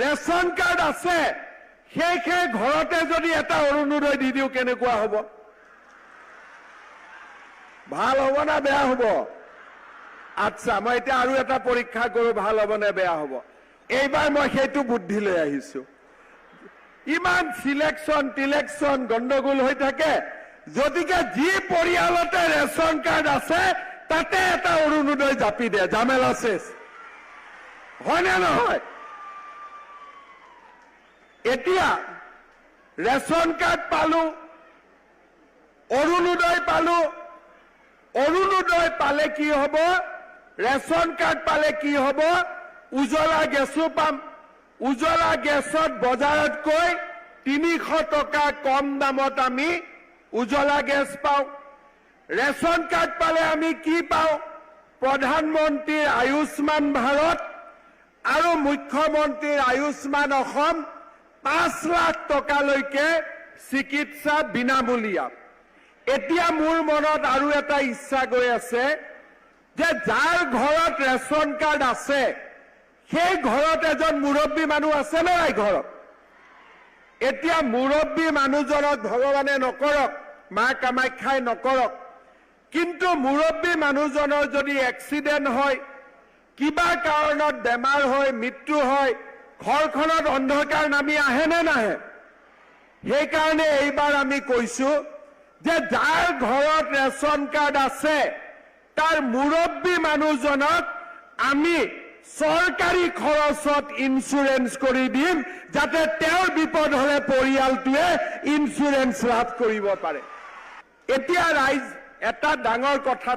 Ration card আছে, সেই সেই ঘৰতে যদি এটা অৰুণোদয় দি দিওঁ, কেনেকুৱা হ'ব? ভাল হ'ব না বেয়া হ'ব? আচ্ছা, মই এতিয়া আৰু এটা পৰীক্ষা কৰো, ভাল হ'ব নে বেয়া হ'ব। এইবাৰ মই সেইটো বুদ্ধি লৈ আহিছো। ইমান চিলেকশ্যন টিলেকশ্যন গণ্ডগোল হৈ থাকে, গতিকে যি পৰিয়ালতে ৰেচন কাৰ্ড আছে, তাতে এটা অৰুণোদয় জাপি দিয়ে, জামেলা শেষ। হয়নে নহয়? এতিয়া ৰেচন কাৰ্ড পালো, অৰুণোদয় পালো। অৰুণোদয় পালে কি হ'ব? ৰেচন কাৰ্ড পালে কি হ'ব? উজলা গেছো পাম। উজলা গেছত বজাৰতকৈ 300 টকা কম দামত আমি উজলা গেছ পাওঁ। ৰেচন কাৰ্ড পালে আমি কি পাওঁ? প্ৰধানমন্ত্ৰীৰ আয়ুষ্মান ভাৰত আৰু মুখ্যমন্ত্ৰীৰ আয়ুষ্মান অসম, 5 লাখ টকালৈকে চিকিৎসা বিনামূলীয়া। এতিয়া মোৰ মনত আৰু এটা ইচ্ছা গৈ আছে যে যাৰ ঘৰত ৰেচন কাৰ্ড আছে, সেই ঘৰত এজন মুৰব্বী মানুহ আছে নে নাই ঘৰত? এতিয়া মুৰব্বী মানুহজনক, ভগৱানে নকৰক, মা কামাখ্যাই নকৰক, কিন্তু মুৰব্বী মানুহজনৰ যদি এক্সিডেণ্ট হয়, কিবা কাৰণত বেমাৰ হয়, মৃত্যু হয়, ঘৰখনত অন্ধকাৰ নামি আহে নে নাহে? সেইকাৰণে এইবাৰ আমি কৈছো যে যাৰ ঘৰত ৰেচন কাৰ্ড আছে, তাৰ মুৰব্বী মানুহজনক আমি চৰকাৰী খৰচত ইঞ্চুৰেঞ্চ কৰি দিম, যাতে তেওঁৰ বিপদ হলে পৰিয়ালটোৱে ইঞ্চুৰেঞ্চ লাভ কৰিব পাৰে। এতিয়া ৰাইজ, এটা ডাঙৰ কথা।